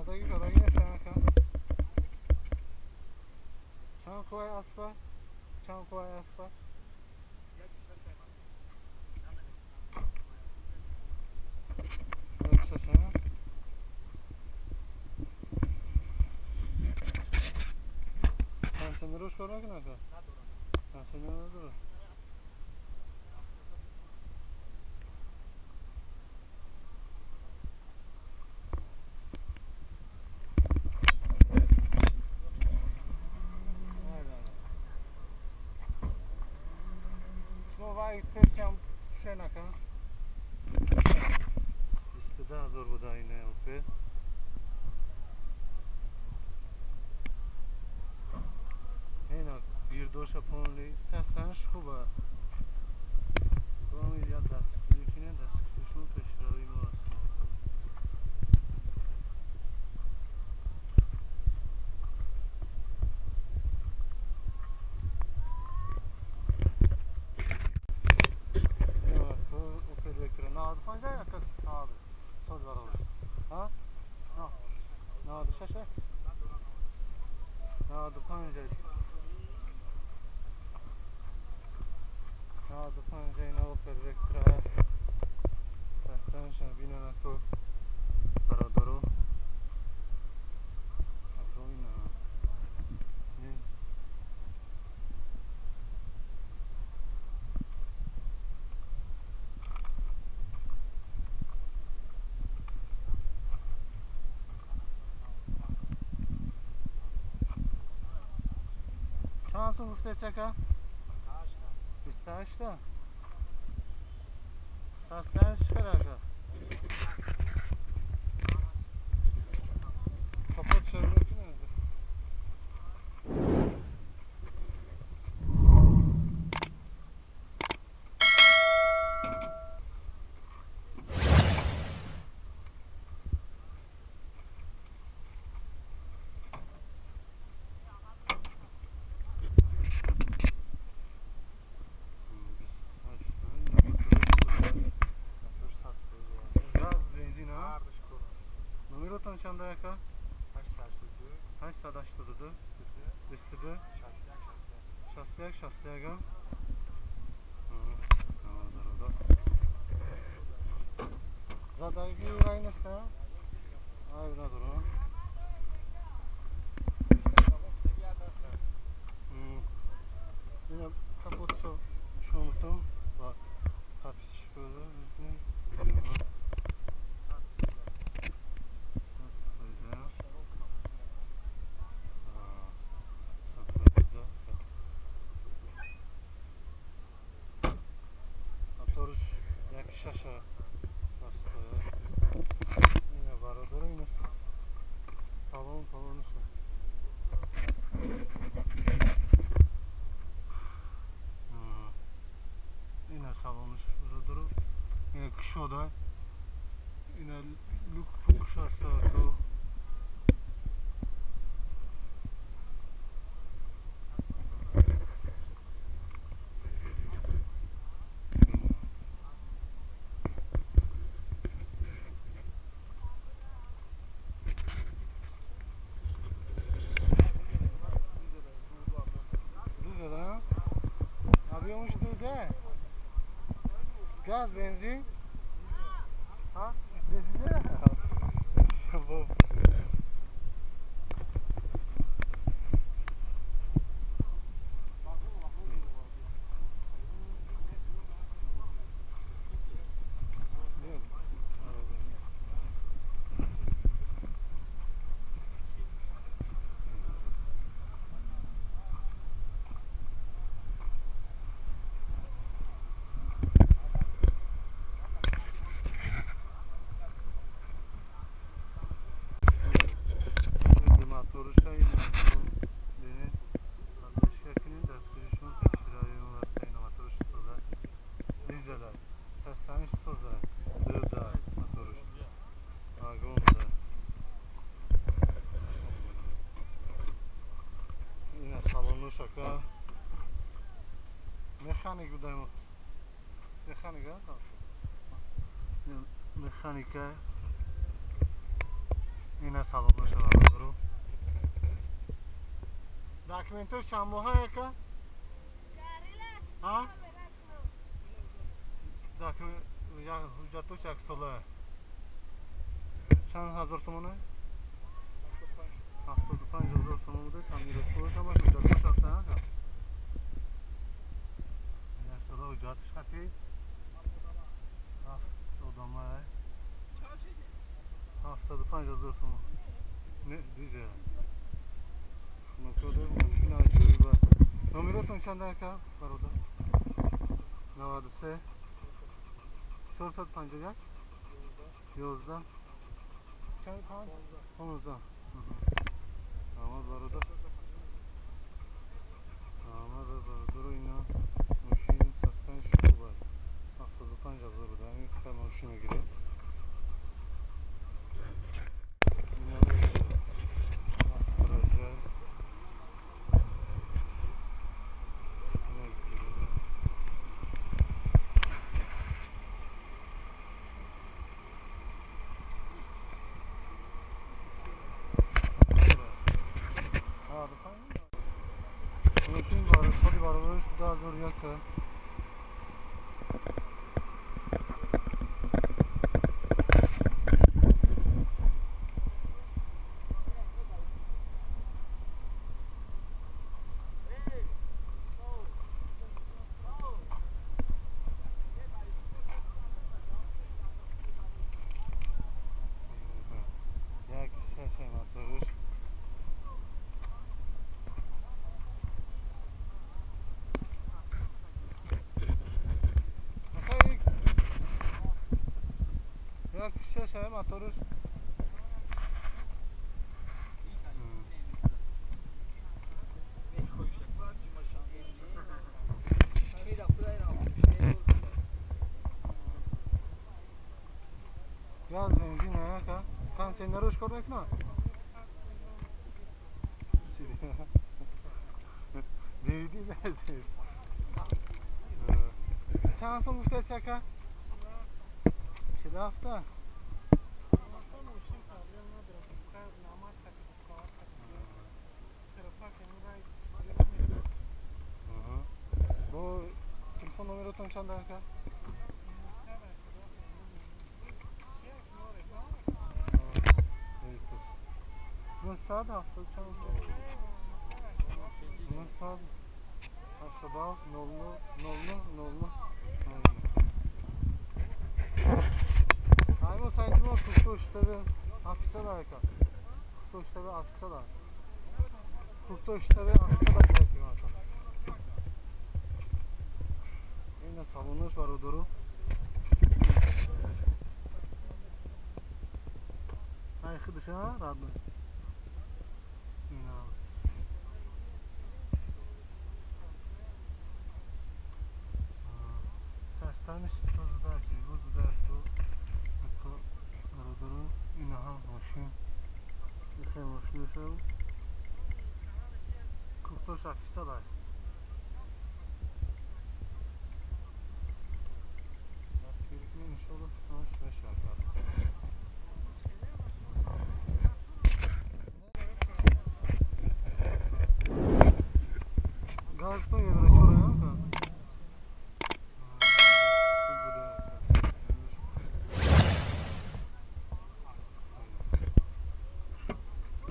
Задаги задаги нест ака. Чанд қувваи аспа? Чанд қувваи аспа? Пенсионераш кор мекунад ака? Пенсионер надорад. Вай пешам шенака. 22 000 буда ине Опел. Ина гирдоша полный састанаш хуба. Коми я дастгирӣ кине, дастгиришон пешравии мо аст. Опел 95 яка 90 сол баробар. Ҳа? 96? 95. 95 ина Опел Vectra. Састанаша бинана ко бародаро. Ако ина чанд сум гуфтест ака? 28та. Састанаш чӣ қадар ака? Капот шавида. Номеротон чанда ака? 882 22 61 61. Задаги вай нест, айб надорам. Ина капотшо шомутон ва подписчикода. Моторш як шаша аст. Ина бародаро, ина салон фалонша. Ина салонш бародаро. Ина кушода. Ина люк пукш аст ко. Gaz, benzin? Ha? Dizel? Şabab. Шака. Механик будаем. Механика? Механика. Ина салоноша бародаро. Документош чанд моҳа яка? А? Ҳуҷҷатош яксола. Чанд ҳазор сомона? 75 ҳазор сомон буда. Тонировкаош ҳамаш ҳуҷҷатош ҳастан ака. Яксола ҳуҷҷатш хати. 7 одама. 75 ҳазор сомон. Не, дизел. Кнопкаҳо мошина аҷоиба. Номеротон чанд ака бародар? 93 451 11 чанд 15. Омад бародар. Омад бародаро, ина мошин састаниш хуб аст. 75 ҳазор буда. Ҳамин қадар мошин мегиред. Мошин соли баробариш 2001. Як шаше моторш. Як шаше моторш. Газ, бензин яка. Кондиционерш кор мекунад? Диди бензин. Чанд сом гуфтаст яка? 47. Бо телефон номеротон чанд ака? 970 чанд? 987 00 00 00. Аймо сайти мо Куктош-ТВ официал ака. Куктош-ТВ официал. Куктош-ТВ официал сайти мо ака. Ина салонош бародаро. Ай худша родной. Ина Станиш созда ҷойгоҳ буда ду бародаро. Инаҳа мошин. Ихе мошинашо. Куктош официал аст. Дастгирӣ кунем иншоалло ҳамаш мешавад. Газтон евро чора ака?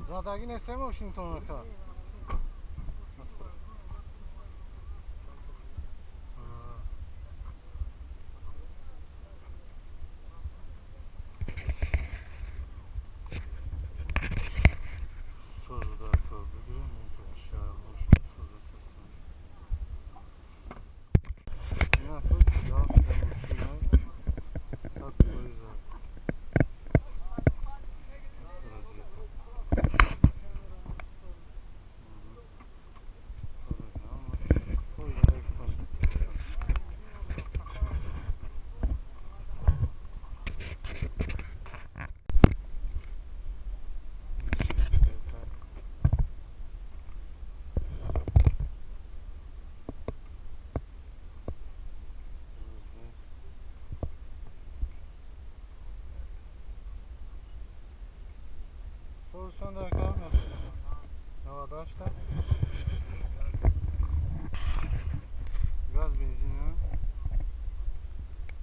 Задаги нестем мошинтон ака? Созда ака бигирем, мошин созда састан. Ина тут мошина 100%. Чанда ака? 98. Газ бензин ҳа?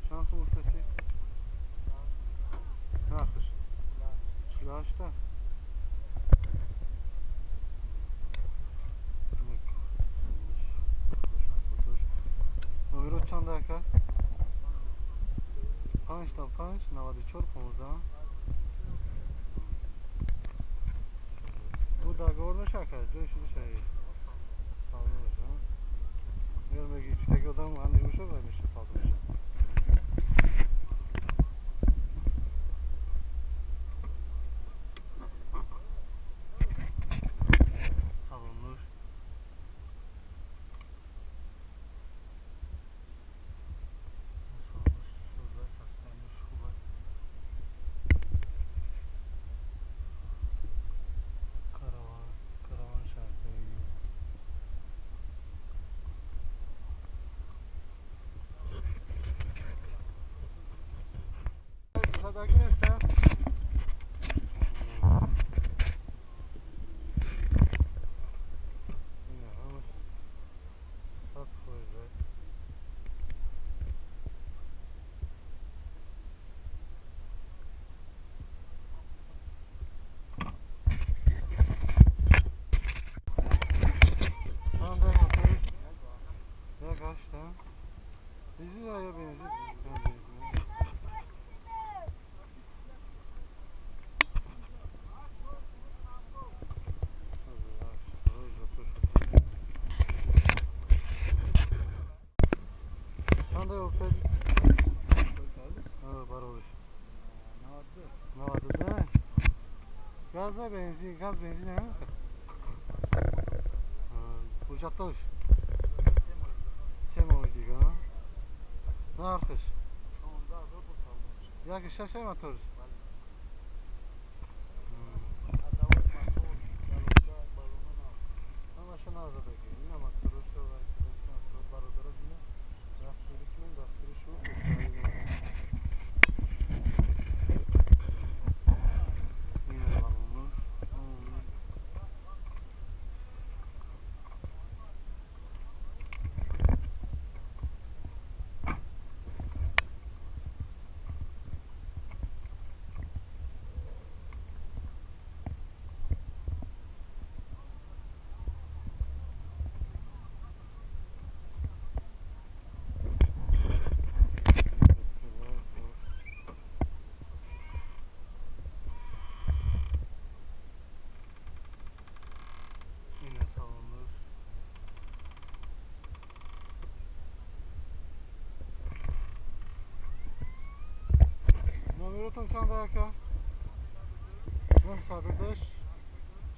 Чанд сум гуфтаси? Нархш? 48. Номерот чанда ака? 5 та 5 94 15. Bu договор меша ака? Ҷой шуда шаи. Савдо меша. Мер меги фитаги одам ҳам мебоша ва меша савдо меша. Салонуш. Садаки нест? Ина ҳамаш 100%. Чанда моториш? Як ҳашта? Дизел ё бензин? Бензин. Чанда Opel? Баровиш. 92. Газа бензин, газ бензин ҳа? Ҳуҷҷатош? 3 моҳи дига. Нархш? 1,6 моторш? Ҳамаша назадаги. Ина моторошо ва бародаро бина. Дастгирӣ кунем, дастгирӣ шуд. Ина балонош. Ина салонош. Номеротон чанда ака? 902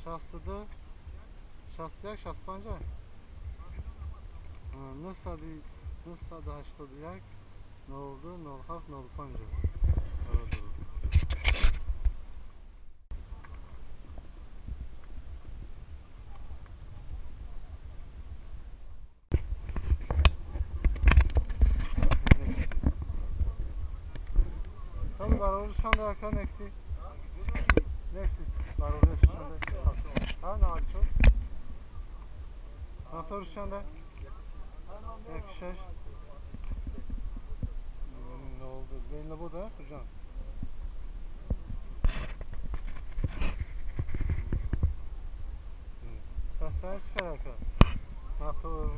62 61 65. 981 02 07 05. Бародаро. Сами бародаро чанда ака Некси? Некси бародаро чанда? Ҳа, 94. Моторш чанда? 1,6. Ne oldu? Belli bu da hocam. Состояние чӣ ака? Мотор,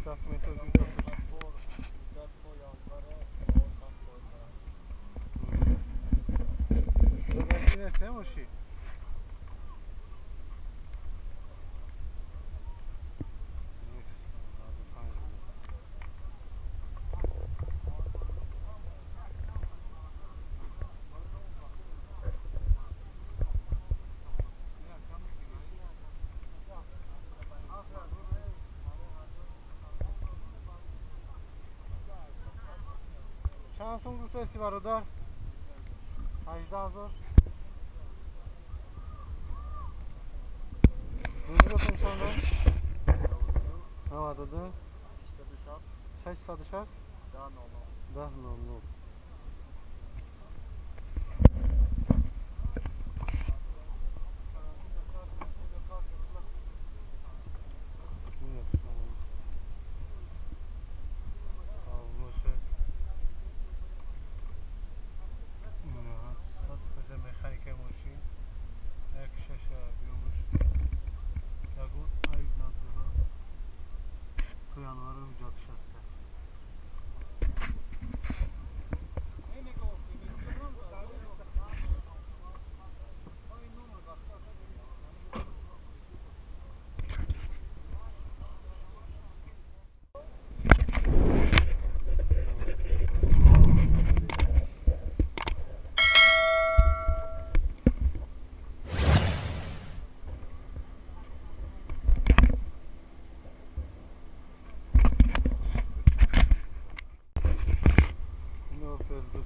документош. Нест моши? Чанд сум гуфтасти бародар? 18,000. Номеротон чанда? 92 660 10 00. Ду.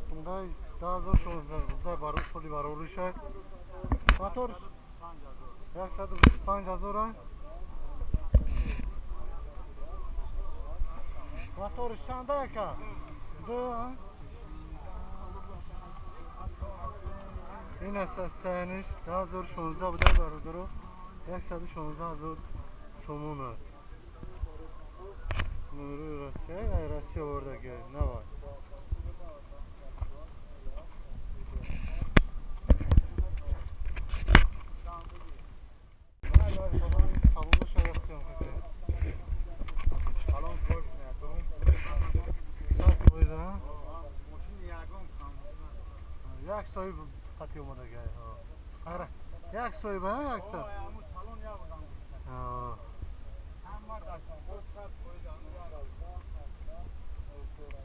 Hyundai 2016 барои соли барориша моторш 125 ҳазор, моторш чанда яка? Ду. Ин аст состояниш 2016 буда бародаро, 116 ҳазор сомона. Номерои Россия, ай Россия овардаги навай. Як соҳиб қати омадага. Ара, як соҳиб, якта.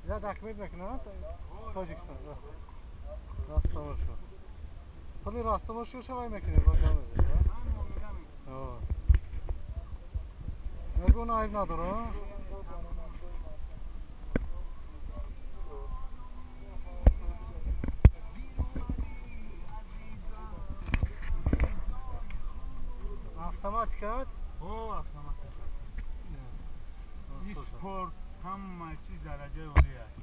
Я документ мекунад Тоҷикистон. Растамошо. Пули растамошо шавай мекунед, ба дамезед, ҳа? Ягон айб надора? Автоматика? О, автоматика. И спорт, ҳама чиз дараҷаи олӣ аст.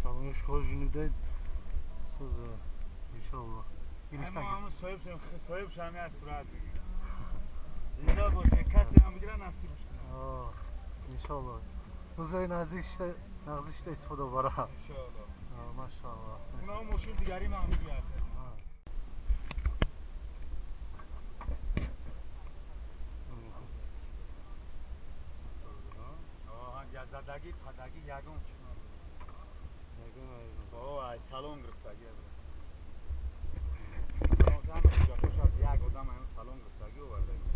Салониш кожаный соза, иншаллоҳ. Ҳама соҳиб шами аз сурат бигирад. Зинда боше, касе ҳам бигирад, насибаш кунад. Иншаллоҳ. Рӯзои наздик шита истифода барад. Иншаллоҳ. Машаллоҳ. Уна мошин дигари маъмулӣ аст. Задаги, падаги ягон чиз надорад. Ягон айб. О, ай салон гирифтаги. Салон ҳама як одам ҳам салон гирифтаги овардаги.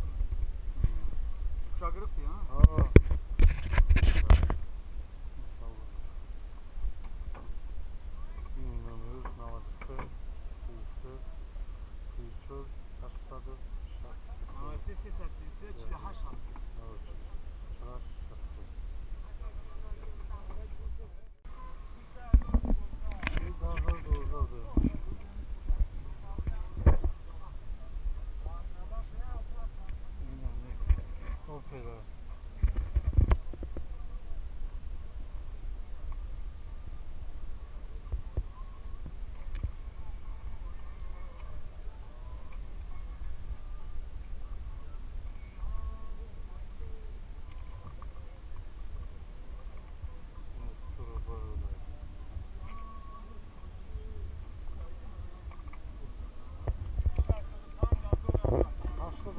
Куша гирифти, ҳа? О. Иншаллоҳ. Ин номерус 93 33 34 863. 93 33 48 63. 48 63.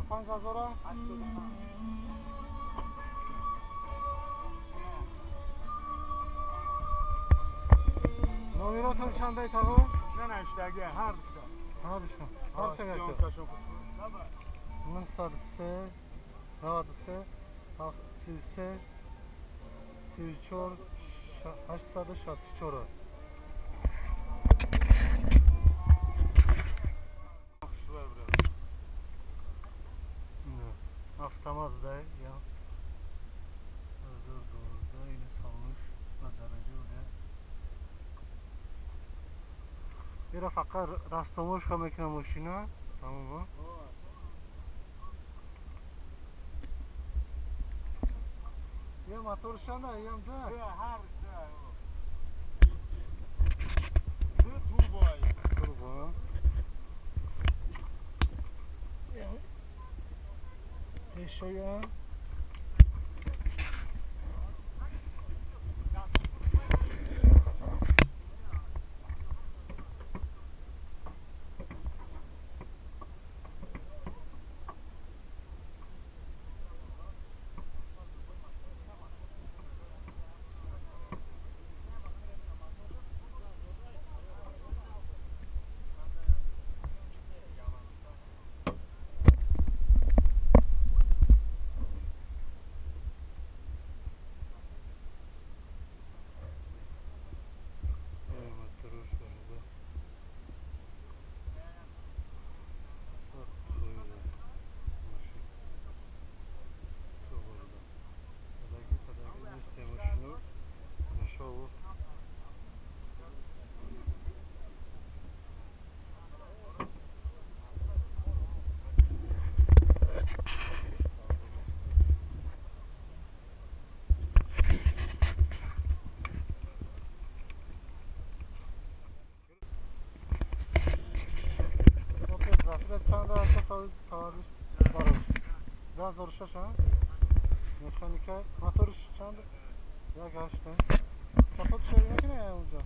85 ҳазора? 85. Номеротон чандай тағо? Нанавиштаги, ҳар дута. Ҳар дута. Ҳар се якта. 903 93 33 34 864. Автомат да я. 2012 yine salmış va daraja o'da. Ира фақат растомошка мекунам мошина, тамом. Я мотор чанда, ям да. Ҳар ду турбо. Турбо. Еще чанд ҳафта соли таваллуд барош? 2006, ҳа? Механика, моториш чанд? 1.8. Капот шави мекунӣ онҷо?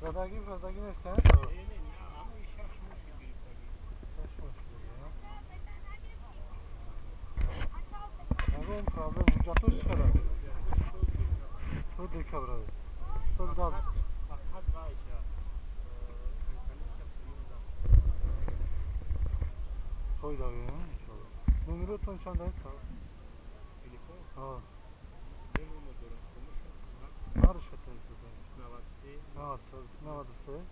Задаги, задаги нест, ҳа? Не, аммо 6 моҳ шуд гирифтагӣ. 6 моҳ шуд, ҳа? Ягон проблем, ҳуҷҷатош чӣ қадар? То декабр. Соли даҳ. Фақат вайша. Той дави, ҳа? Иншоалло. Номеротон чанд ай? Телефон? Ҳа. Ду номер дорам. Ҳар шата 93 93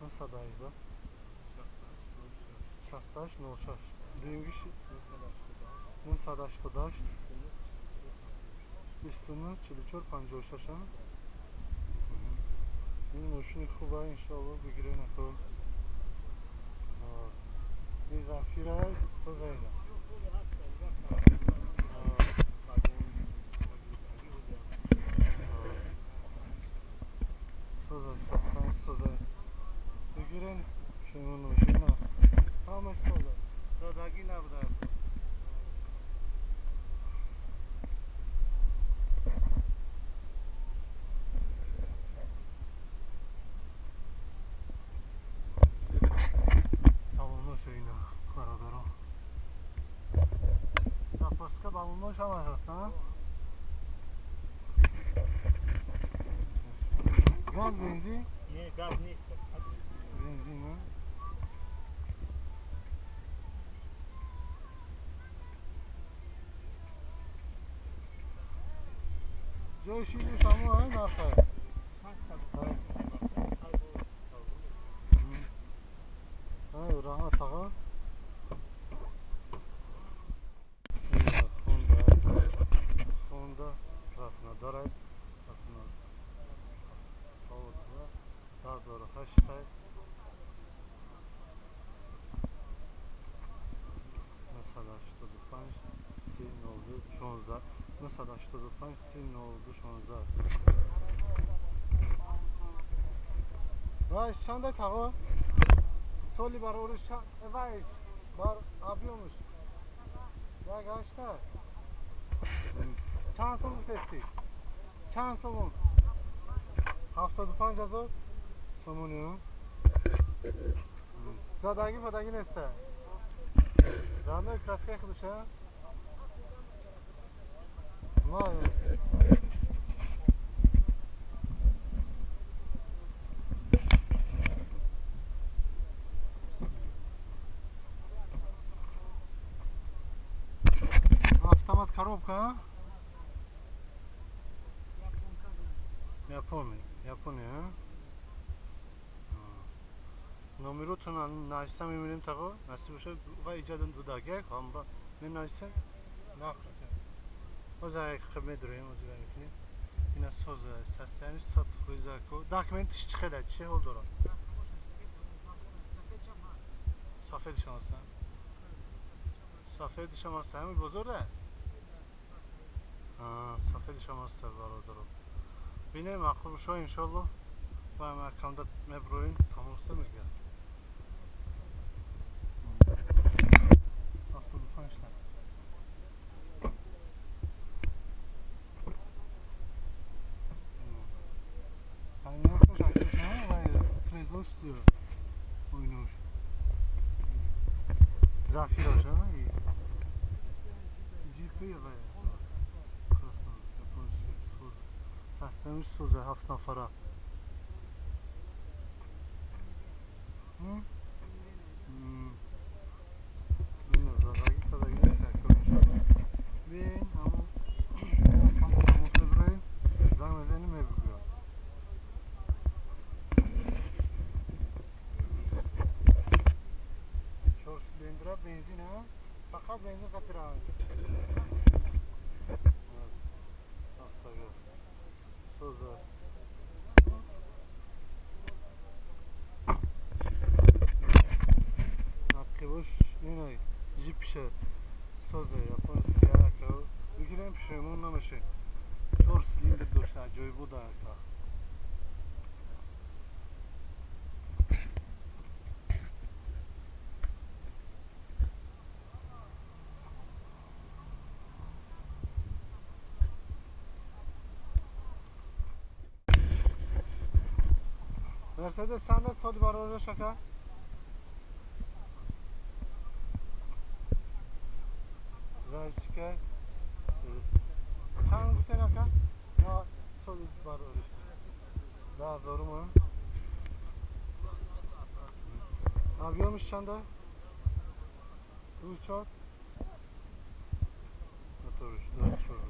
918 68 06. Дуюмгиш 988 29 44 56. Ин мошини хуба, иншоалло бигирен ако. Ин Зафира созайна. Созай, состан созай. Бигирен шумо мошина. Ҳамаш созай. Додагӣ набуда. Салоноша ина бародарон. Запаска балонош ҳамаш ҳаст, а? Газ, бензин? Не, газ нест. Бензин, а? Ҷои шидиш ҳамо ҳа нарха? Раҳмат тағо. Хонда Краснодарай. Краснодар 2008 985 302 16 985 302 16. Вай, чандай тағо? Соли барориш вайш бар объёмш як ҳашта. Чанд сом гуфтести? Чанд сомон? 75 000 сомони. Задаги падаги неста. Родной краска худша. Ма автомат коробка, Япония, Япония. Номеротон нависам мебинем таго, насиб бошад ва иҷадон дудагак ҳамра менависем. Нақшта. Ҳозир як хел медурем, ҳозир мекунем. Ина соз состояние 100% ко. Документиш чӣ хел чӣ ҳол дорад? Сафедшам ҳаст. Сафедшам ҳаст ҳамин бозор да? Сафедшам ҳаст бародаро. Бинем маъқул шо иншоаллоҳ. Ва акамда меброем тамоста мегирад. 75 та. Тонировкаш акашам ва фрезош зиёд. Ойнош. Зафирош, а? Джипи ва японский соз. Состояние соза 7 нафара. Ина задаги падаги нест якор иншоаллоҳ. Бин ҳамон акамда тамос меброем, занг мезанем мебигӯям. Чор силиндра бензин, а? Фақат бензин қатира. Автогаз. Соза. Нақибош ина джипша соза японский ака. Бигирем пушаймон намешем. Чор силиндр дошта аҷоиб буда ака. Мерседес чанд аст соли барориш ака? Зайчика. Чанд гуфтен ака? На соли барориш. 10 000 Объёмш чанда? 2,4. Моторш 2,4.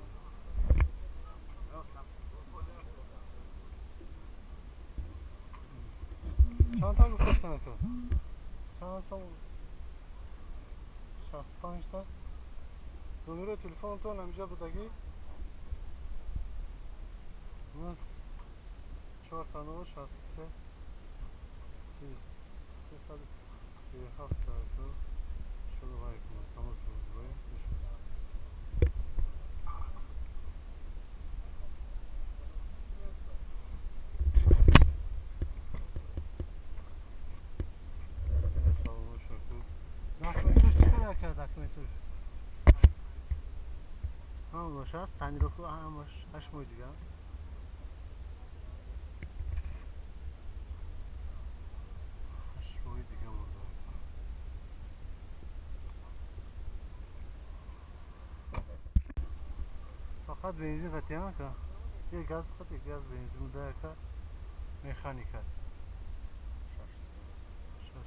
Чанд та гуфтастан ака? Чанд сом? 65 та. Номерои телефонтон ҳамиҷа будагӣ? 4 0 63 337 та шуро вай кунад тамос бигӯем. Документош чӣ қадар кард документош? Ҳамаш аст, тонировка ҳамаш 8 моҳ дига. 8 моҳи дига монда. Фақат бензин қатиям ака. Як газ қати, газ бензин буда ака. Механика. 6.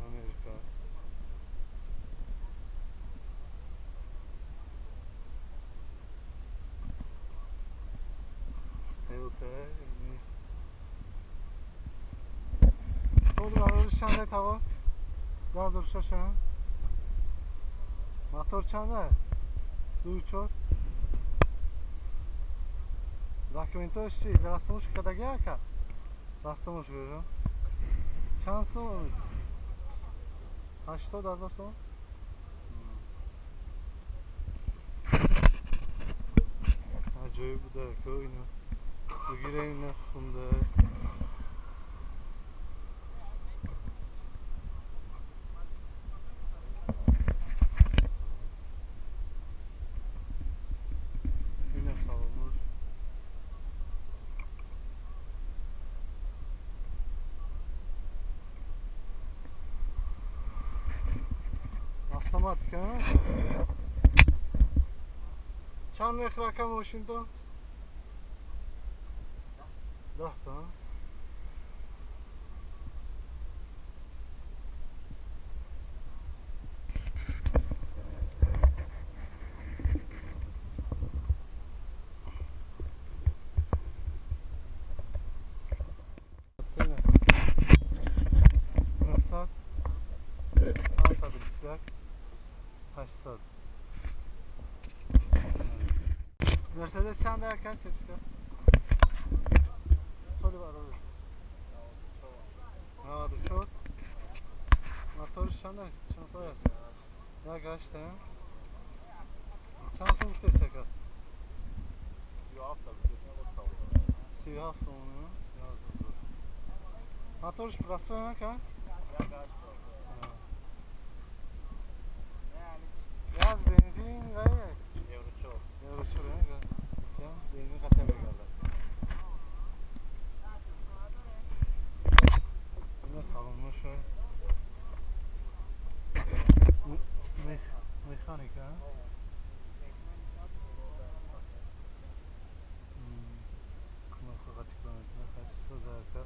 Amerika. Toyota. Соли барориш чанда таво? 2006. Мотор чанда? 2,4. Документош чи? Растамуш кадаги ака? Растамуш гӯё. Чанд сом? 80,000 сом? Аҷоиб буда ко ино. Бигирем ина хунда. Ина саломуш. Автоматика, чанд мехӯрака мошинто? 10 та. Нӯҳсад, 521, 800. Мерседес чанд ака сертификат? Соли бародар. 94. Моториш чанд чанд пой аст? 1.8. Чанд сом гуфтест ака? 37 гуфтест. 37 сом. Моториш простой ака? 1.8. Газ, бензин, ғайра? Евро 4. Евро 4, газ. Бензин қатъя мегардад. Ина салонноша. Механика. Кнопка қатъи километр. Соза ака.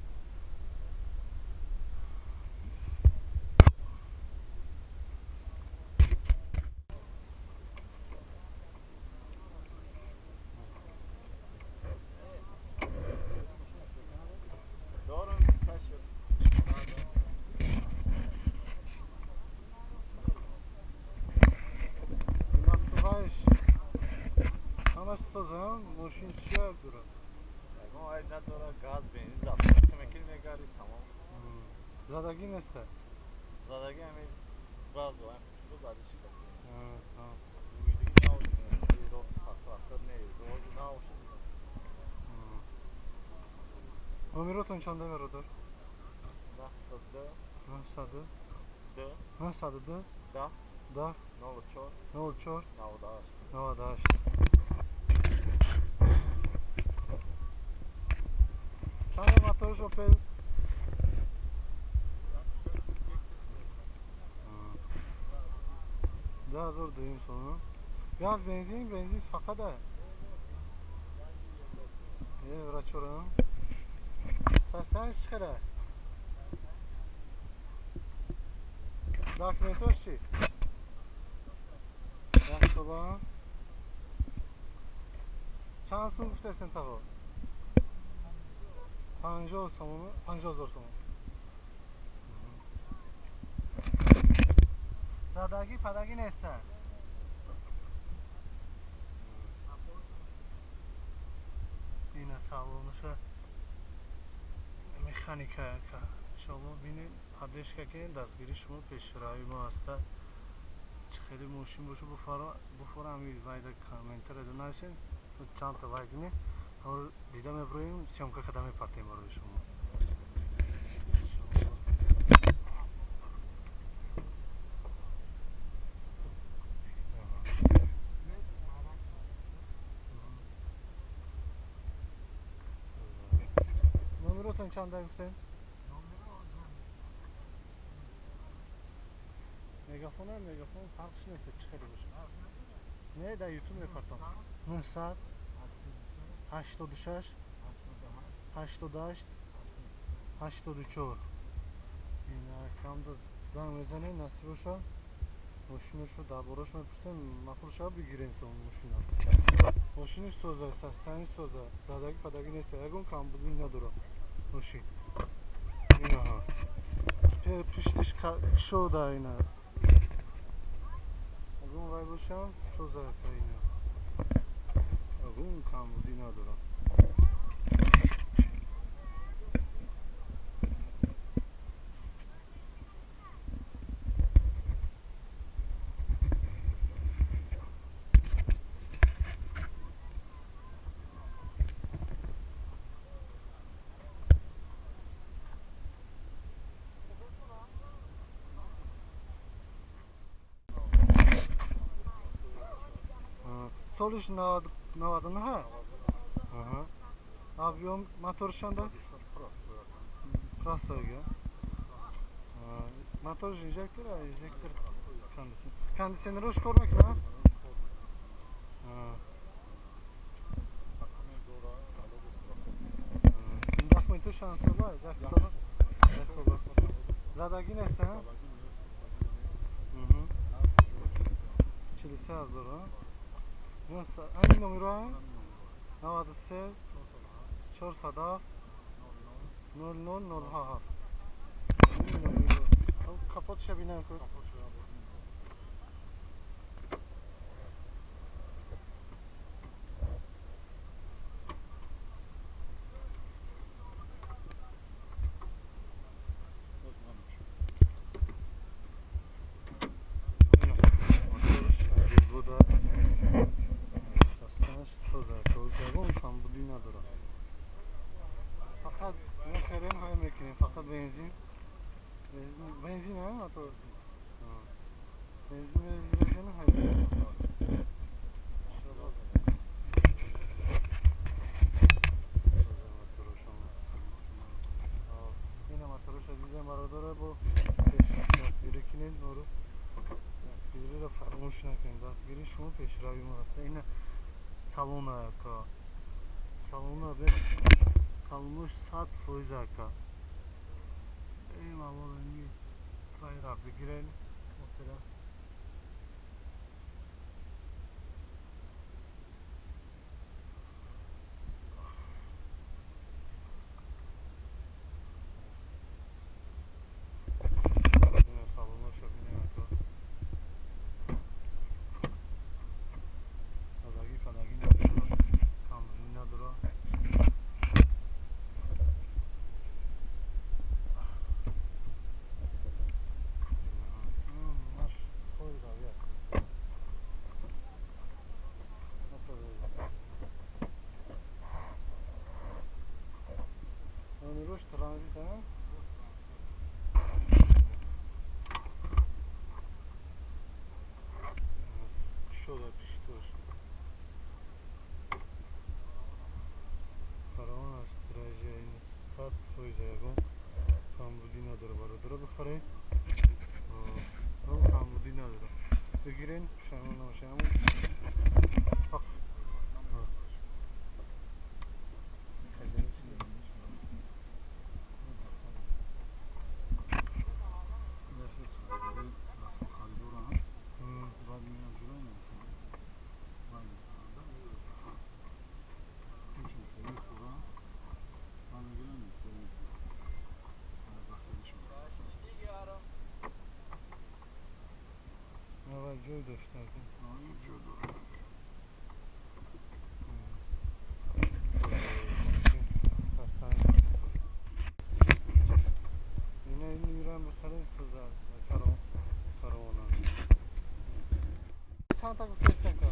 Ҳамаш созам, мошин чи айб дорад? Ягон айб надорад, газ, бензин, запчасти мекунӣ мегарди, тамом. Задагӣ неста? Задагӣ ҳамин баъзо ҳамин кучулу зади шикаст. Ҳа. Рӯйдагӣ набуд, трактор не, набошад. Номеротон чанда, бародар? 902. 902. 2. 902. 10. 10. 04. 04. 98. 98. Чанд моториш Опел? 2002 сом. Газ, бензин, бензин фақат а? Евро 4. Состояние чӣ хел? Документош чӣ? Як сола. Чанд сум гуфтесен тағо? 50 сомон, 50,000 сомон. Задагӣ падагӣ неста? Ина салонаша механика ака. Иншоалло бинед, поддержка кунед, дастгирии шумо пешравии мо ҳаста. Чӣ хеле мошин боша буфора ҳами вайда комментарида нависед, чандта вай кунед, ҳамро дида меброем, съёмка карда мепартем барои шумо. Иншоалло. Номеротон чанда гуфтем? Мегафон, мегафон фарқш нест, чӣ хеле боша. Не, дар ютуб мепартам. 986 88 84. Ина камда занг мезанем, насиб боша. Мошинашо дар борааш мепурсем, маъқул шава бигирем то мошина. Мошиниш соза, состояние соза, задагӣ падагӣ нест, ягон камбудӣ надорад мошин. Инаҳа. Пиштиш кушода ина. Ягон вай бошам, соза ака ина. Ягон камбудӣ надорад. Солиш 99? Ага. Объем мотор чанда? Простой. Мотор инжектор, инжектор кондиционер. Кондиционерш кор мекунад? Документо чанд сола? Як сола. Як сола. Задагӣ нест, ҳа? 43 ҳазор, ҳа? Ҳамин номеро 93 407 00 07. Капотша бинам ку. Фақат мехарем, ҳай мекунем, фақат бензин. Бензин, ҳа, мотор. Бензин мезанем, ҳай мекунем. Ина моторша дидем, бародаро, бо дастгирӣ кунед моро. Дастгириро фаромӯш накунед. Дастгирии шумо пешрави мо аст. Ина салона ака. Салона бе салонош 100% ака. Мавол ини вайра бигирен опера. Ина салоноша бинем ака. Падагӣ падагӣ надора, камбудӣ надора. Номерош транзит, а? Шода пиштош. Караван аз тиражи 100% ягон камбудӣ надора, бародаро, бихаред. Камбудӣ надора. Бигирен, пушаймон набошед. Ҷой дошта. Ҷой дорад. Ина ин мирам бихарем, соза каравона. Чанд та гуфтесем ка?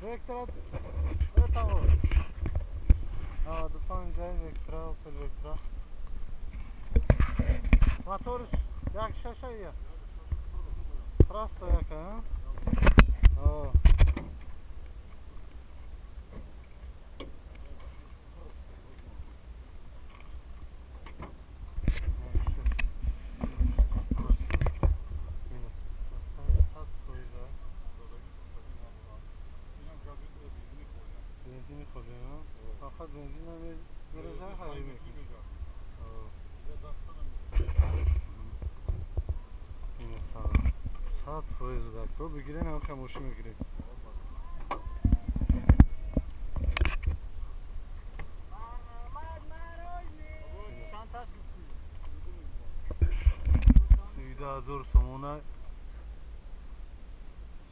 Вектора етаво. 95 Вектора, Опел Вектора. Моторш як шаша я. Просто яка, а? О. Бензини хӯрда, фақат бензин мереза, ҳай мекунӣ. Ина 100% дако бигирен, ҳам хамошӣ мегиред. 30000 сомона,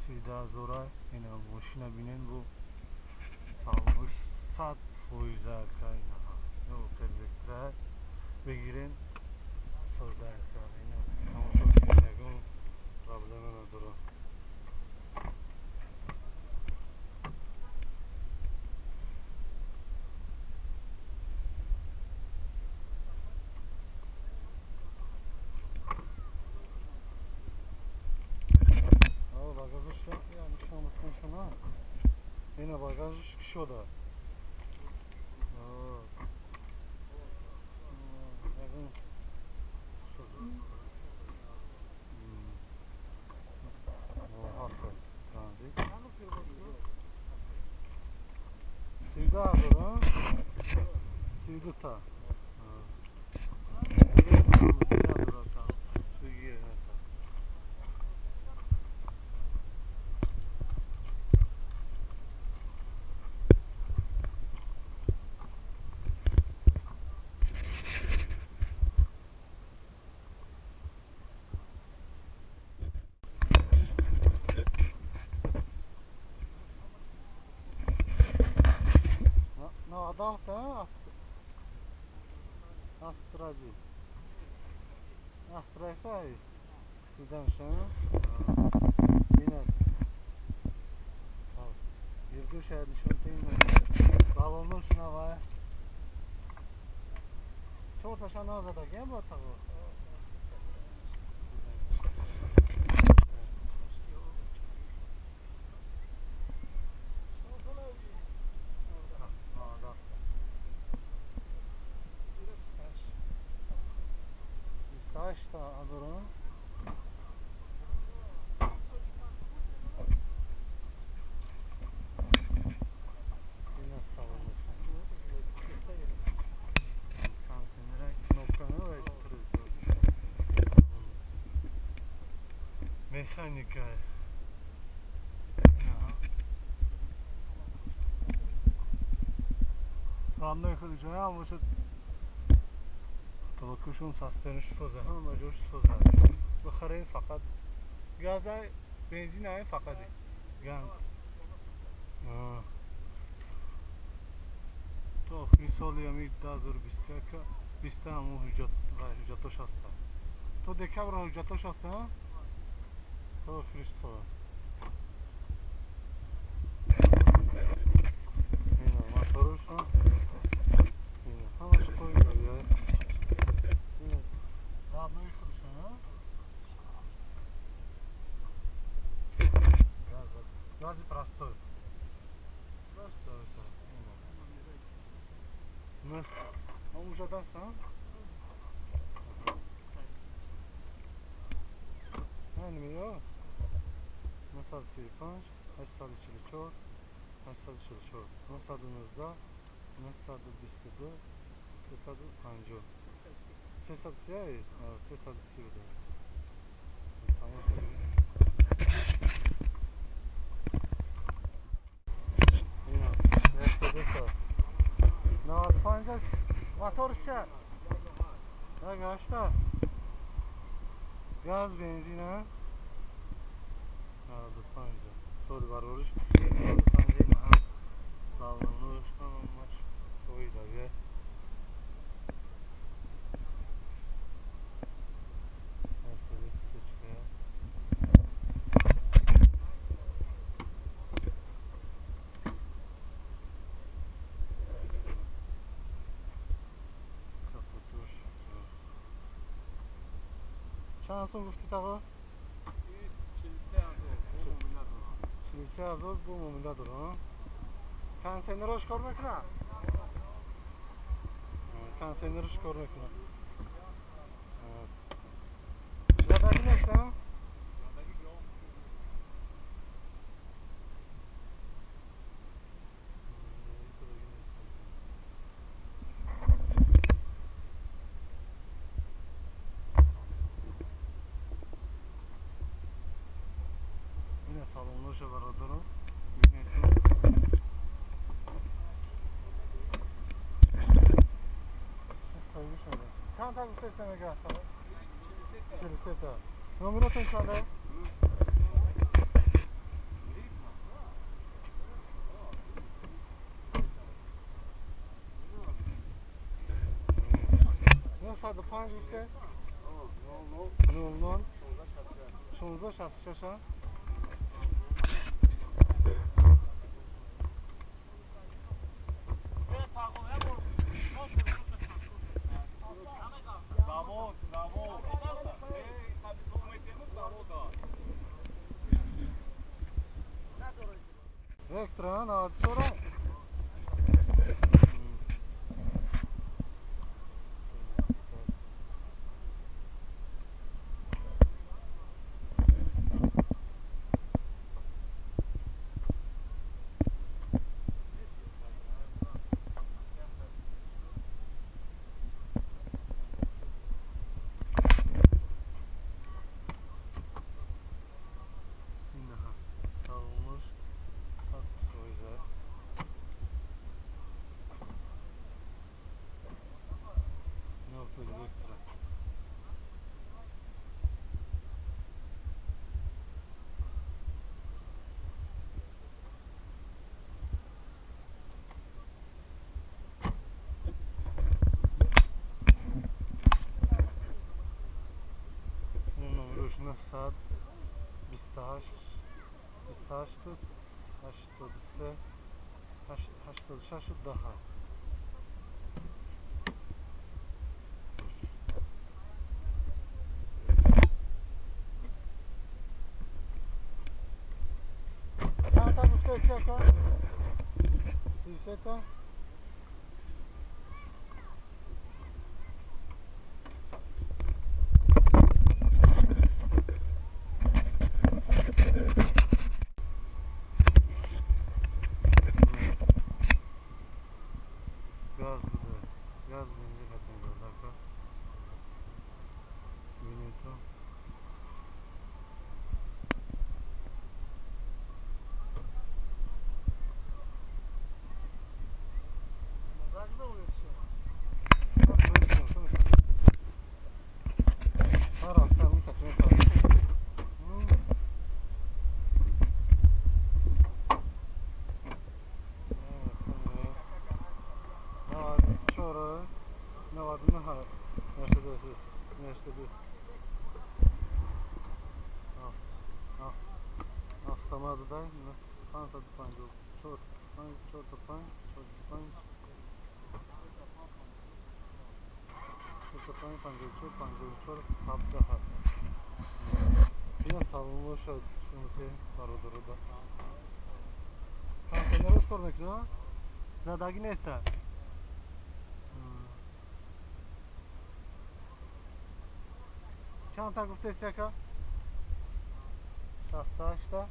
30000. Ина мошина бинен, бо салонош 100% ака. Ина Опел Вектора бигирен, созда ака. Ина тамошо кунед, ягон проблема надорад. Багажаш я нишон бутун. Шуна. Ина багажиш кушода. Ягон транзит. 32 ҳазор, 32 та. Навадафта Астраҷи Астрайфай сиданша ина гирдуша нишон тин балонош навай чорташа назадагем ба таго ҳазорон. Ина салонаш. Консенера кнопканы ва механика. Родной худаш ҳам бошад. Толокушон састениш соза, ҳама ҷош соза. Бихарем фақат газа, бензин ай фақат ганд. То охири соли ҳами 2021 20 ҳамун ҳуҷҷат ва ҳуҷҷатош ҳаста. То декабр ҳуҷҷатош ҳаста, то охири сол. Ина моторуш, ина ҳамаш қоида. Родной худаш, гази простой. Простой. Ну, он уже даст, а? 9 935 844 844 919 922 350 330 332. Ина Мерседес 95 моторш ча? 8 газ бензин, а 95 соли барориш 95 ина балонош ҳамаш қоидага. Мерседес сечка. Капотуш. Чанд сум гуфтӣ таға? 43 ҳазор бо муомила дорам. Консейнерош кор мекунад? Консейнерош кор мекунад. Задагӣ нест, а? Ина салонлоша бародарон бинед. Чанд та гуфтеста мега? 43 та. Номеротон чанда? 905 гуфте? 00 16 66. Вектора 94. Сад 28 28 83 86 10. Чанд та гуфта истяка? 33 та? Газ бензин хатм минуту. Мерседес. Автомат дай, 554, 5, 4, 5, 4, 5, 4, 5, 54, 54, 77. Ина салон шуд, шумо бародарода. Пенсионерош кор мекунад? Задагӣ неста. Чанд та гуфтест яка? 68 та.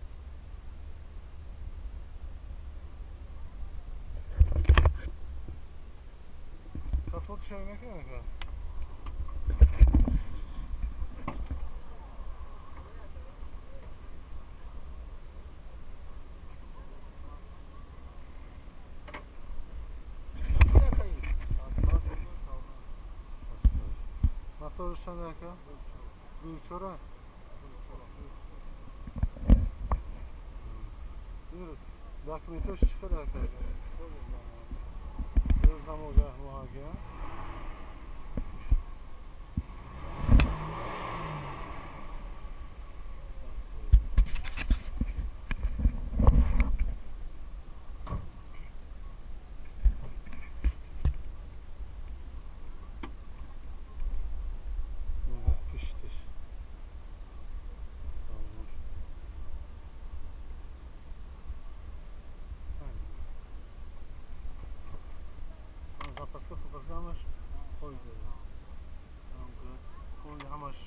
Капот шо мекунад яка? Моторш чанд яка? 2.4. Документош чӣ хел яка? Замога муҳага. Запаска попаска ҳамаш хой дорад. Хой ҳамаш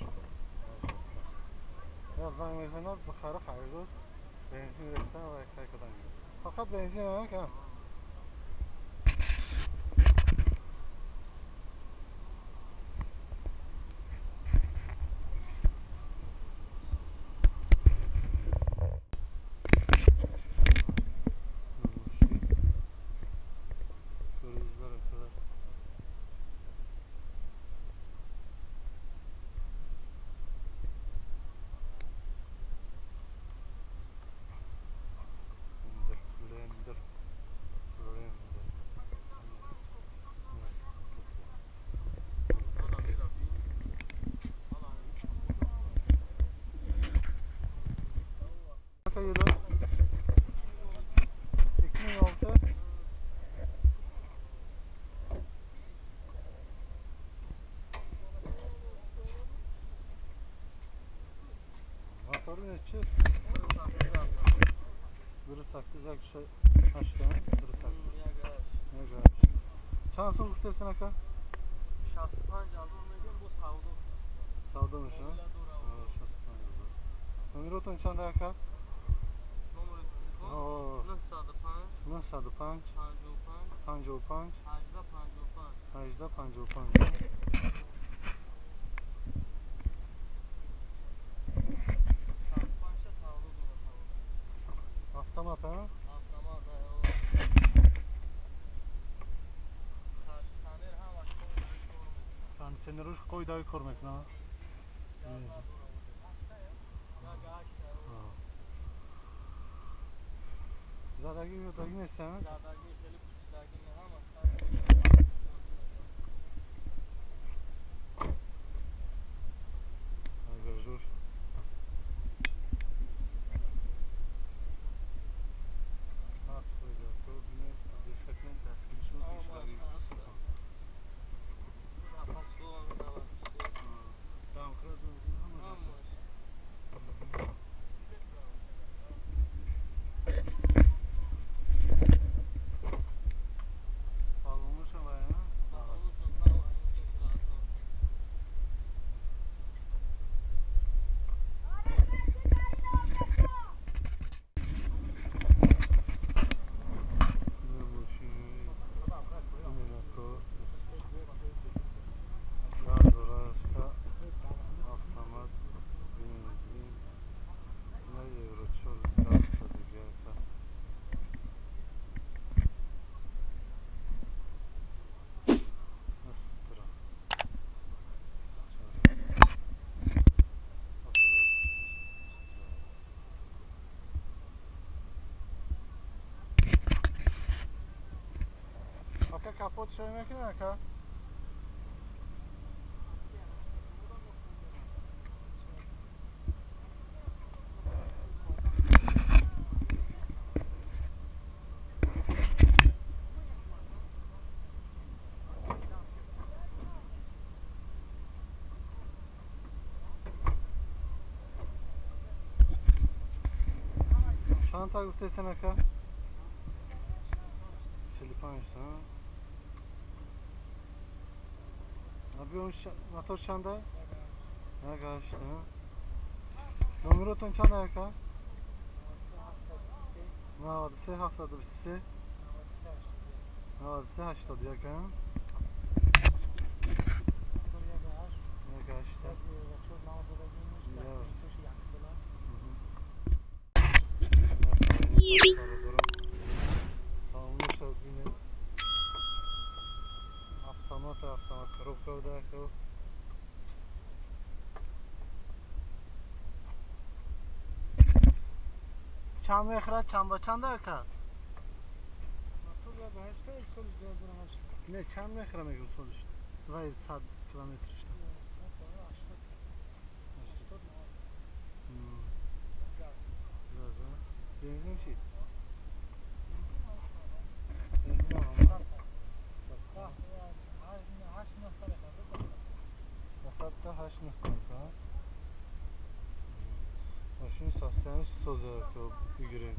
я занг мезанад, бихара харидор, бензин рехта ва хай кадан. Фақат бензин ка. Yılı 2006. Motorun içi Дуруст як ҳашта, дуруст чанд сум гуфтестен ака? 65 ҳазор мегӯем, бо савдо. Савдо мешавад? 65 ҳазор. Номеротон чанд ака? Номери телефон 905 905 55 55 18 55 18 55. Автомат, а? Автомат, кондиционеруш қоидави кор мекунад? Задаги ёдаги нест, а? Задаги хеле пучидаги не, ҳама. Агар капот шой мекунад ака? Чанд та гуфтесен ака? 45 та. Мотор чанда? Як ҳашта. Номеротон чанда ака? 93 723 93 81. Як ҳашта. Автомат, автомат, коробка ударил. Чанд мехрад, чанд ба чанд ака? Не, чанд мехра мегӯм солиш? Вай 100 километриш. Бензин чи? Бензин Садта ҳашт нуқта. Мошини состояниш соза ки бигирем.